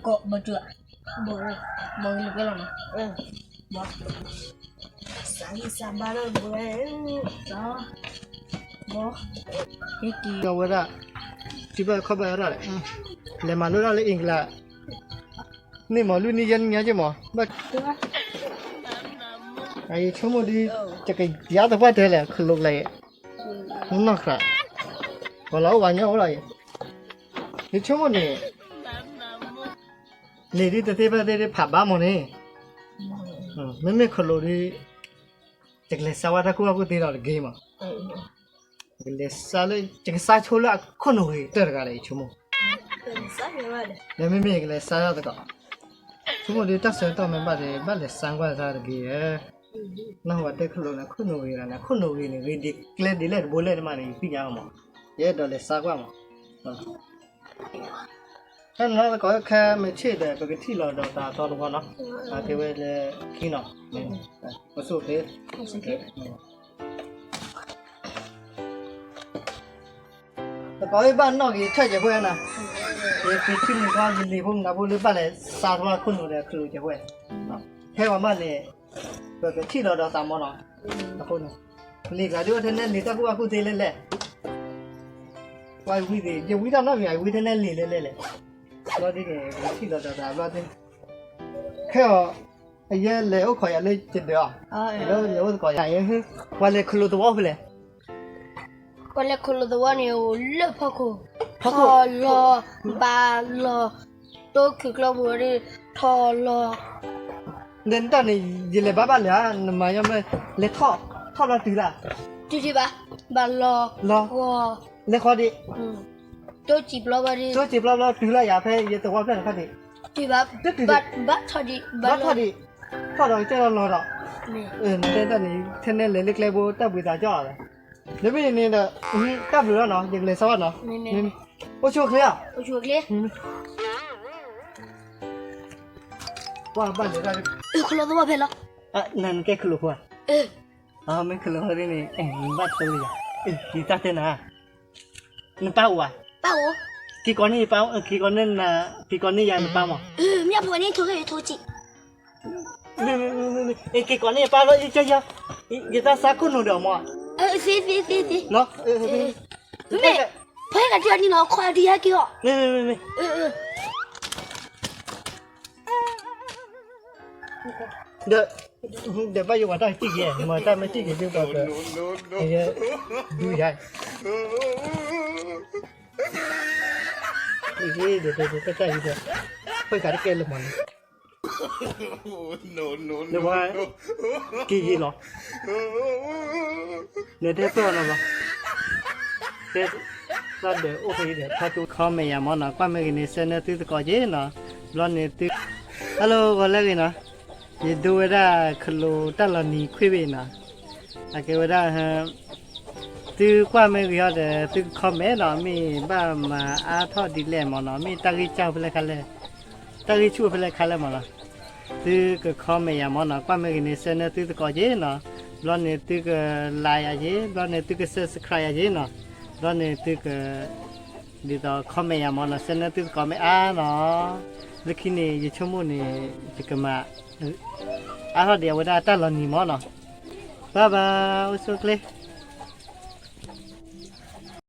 ကိးဘၣ်တုၤ, ဘၣ်လီၤနီၤ, ဘၣ်, စးဂံၢ်စးဘါလၢဘၣ်, ဘၣ်, ဟဲက့ၤဝဲဒၣ်, ထံဘၣ်ခီၣ်ဘၣ်ဝဲဒၣ်, လဲၤမၤလိတၢ်လၢ English, န့ၣ်မး လွံၢ်နံၣ်ယဲၢ်နံၣ်ညါက့မး, ဘၣ်, ယဆိကမိၣ်ဒ်, ယကယါသပှၢ်တဲလဲၣ် ခလိာ်လဲၣ်, နီၢ်ခရး, ပှၤလီၤအိၣ်ဝဲညီအိၣ်လီၤအံၤ, ယဆိကမိၣ်န့ၣ် န့ၣ်ဒ်တသ့ဖဲသ့ဒ်ဖးဘါမးန့ၣ်, မ့မ့ၢ်ခလိာ်ဒ်, ယကလဲၤစါဝဲတၢ်ကူၣ်ဘၣ်ကူၣ်သ့ဒီးတဂ့ၤမး, ယကလဲၤစါလၢ ယကစါဆိလၢအခိၣ်နူာ်ဂ့ၤတၢၢ်တဂၤဒီး ယဆိကမိၣ်, ဒီးမ့မ့ၢ်ယကလဲၤစါတၢ်သကိး, ဆိကမိၣ်ဒ်တၢ်ဆၢကတီၢ်မ့ၢ်ဘၣ်ဒီး ဘၣ်လဲၤစါကွၢ်တၢ်တဂ့ၤဧါ, နၢ်ဟူဝဲတဲခလိာ်န့ၣ် ခိၣ်နူာ်ဂ့ၤလီၤန့ၣ် ခိၣ်နူာ်ဂ့ၤန့ၣ် ဂ့ၤဒ်ကျဲဒ်လဲၣ်တဘိလဲၣ်တမးန့ၣ် ယသ့ၣ်ညါမး, ယအဲၣ်ဒိးလဲၤစါကွၢ်မး ဟဲနုာ်လီၤသကိးခဲမုၢ်ဆ့ၣ်ဒီး ပကထံၣ်လီၤဒီးသးသီတဝီနီၤ, ကဲဝဲလၢခံနီၤ, ပဆိၣ်သ့, သကိးအံၤဘၣ်နီၣ်က့ၤထၢၣ်ကဲးဖိနၤ, ယကထံၣ်မုၢ်ထီၣ်ယလံၤဖိမနၤဖိလၢဘၣ်လဲၤစါထီၣ်ခိၣ်နူာ်ဒီးခလိာ်ကဲးဖိ, ဟဲဝဲမးန့ၣ်, ပကထံၣ်လီၤဒီးသးမးနီၤ, အဃိန့ၣ်, လံာ်ကျါဒ်အိၣ်ထဲနဲလံာ်တၢ်ကူၣ်ဘၣ်ကူၣ်သ့လဲၣ်လဲၣ် ပှၤဝံသ့ၣ် ယဝံတၢ်နီတမံၤ အဝံထဲနဲလံာ်လဲၣ်လဲၣ်လဲၣ်, ဘျီဒ်န့ၣ် ပကထံၣ်လီၤဒီးသးဘျီဒ်, ခဲအံၤ, အယဲလဲၤအိၣ်ခိးယၤလၢယဒၢးအီၤ, လဲၤအိၣ်သကိးယၤ, ပှၤလဲၤခလိာ်သဝီဖဲလဲၣ်, ပှၤလဲၤခလိာ်သဝီန့ၣ် အိၣ်လၢဖီခိၣ်, ထီၣ်လီၤ, ဘၣ်လီၤ, တိခိၣ်ကျီပူၤဒီး, ထီၣ်လီၤ နတၢ်န့ၣ် ယလဲၤဘၣ်ဘၣ်လၢၤဧါ, နမၤညီမ့ၢ်, လဲၤထီၣ်, ထီၣ်ဘျီတုၤလၢ်, တုၤဒံးဘၣ်, ဘၣ်လီၤ, လဲၤဃီဒံး, တိစံာ်ဘျီဘၣ်ဒံး, တိစံာ်ဘျီဘျီတုၤလၢ်ယၤဖဲယသဝီဖျၢၣ်တခါဒံး, တုၤဘၣ်, ဘၣ်ထီၣ်ဒံး, ဘၣ်ထီၣ်ဒံး, ထီၣ်ဒီးကစၢၢ်လီၤလီၤဒီး, နတဲတၢ်န့ၣ် ထဲနဲလဲၤလၢကျဲဘိတၢ်ဘှံးသးကၠီၣ်လီၤ, နမ့ၢ်န့ၣ်ဒီး, တၢ်ဘျုးလီၤနီၤ ယကလဲၤစါဘၣ်နီၤ, အိၣ်ဆူၣ်အိၣ်ချ့ဧါ, ကွၢ်ဘၣ်လဲၤတၢ်, ခလိာ်သဝီဖဲလီၤ, နကဲခလိာ်ဖိဧါ, မ့ၢ်ခလိာ်ဖိန့ၣ် နဘၣ်တိၢ်လံယၤ, ယတၢ်တဲနၤ, နပၢ်အိၣ်ဧါ, ပၢ်အိၣ်, က့ၤကိးန့ၢ်ယပၢ်, က့ၤကိးန့ၢ်နၤ, က့ၤကိးန့ၢ်ယၤနပၢ်မး, မ့ၢ်ဖိန့ၣ်ထိၣ်ခဲအံၤထိၣ်ကံၣ် က့ၤကိးန့ၢ်ယပၢ်လီၤ, ယတၢ်ဆါခိၣ်နူာ်ဒီးမး, သ့သ့သ့သ့, မ့ၢ်, ဖဲကတုၤအနံၤလီၤ ခီဒံးဟဲက့ၤအီၤ, မ့ၢ်, ဒီး, ဒီးဘၣ်ယိၣ်ပှၤတၢ်တံၢ်က့ၤ, မ့ၢ်တၢ်မ့ၢ်တံၢ်က့ၤဒုးပှၤက, ဒုးယၤ, ဒီး, တၢ်တၢ်အံၤဒီး, ဖဲကတကဲလၢမၤန့ၣ် နဝဲ, က့ၤယံၤလီၤ, နတဲပၢၢ်အီၤလီၤ, တဲ, ဘၣ်ဒီးအိၣ်ဖဲအံၤဒီး ထီၣ်ကၠိ comment ယၤမးနီၤ, ကွၢ်မ့ၢ်ဂ့ၤန့ၣ် ဆၢနၢသုသကိးက့ၤနီၤ, ဘျီန့ၣ်သု, hello ဂီၤလၢဂ့ၤနီၤ, ယဒိဝဲဒၣ်ခလိာ်တၢ်လီၤနံၤခွ့ဘ့ၣ်နီၤ, အကဲဝဲဒၣ် သုကွၢ်မ့ၢ်ဂ့ၤအီၤဒီး သုက comment နီၤ, မ့ၢ်ဘၣ်မၤအါထီၣ်ဒ်လဲၣ်မးနီၤ, မ့ၢ်တၢ်ဂ့ၢ်စၢ်ဖဲလဲၣ်ခါလဲၣ်, တၢ်ဂ့ၢ်ဆူၣ်ဖဲလဲၣ်ခါလဲၣ်မးနီၤ, သုက comment ယၤမးနီၤ, ကွၢ်မ့ၢ်ဂ့ၤန့ၣ် ဆၢနၢသုသကိးက့ၤနီၤ, ဘျီန့ၣ်သုက like ယၤက့ၤ, ဘျီန့ၣ်သုက subscribe ယၤက့ၤနီၤ, ဘျီန့ၣ်သုက ဒ်သိး comment ယၤမးနီၤ, ဆၢနၢသုသကိးမ့ၢ်အါနီၤ, လၢခံန့ၣ် ယဆိကမိၣ်န့ၣ် ယကမၤ အါထီၣ်ဒံးအဝဲဒၣ်တၢ်လီၤနံၤမးနီၤ, bye bye အိၣ်ဆူၣ်အိၣ်ချ့.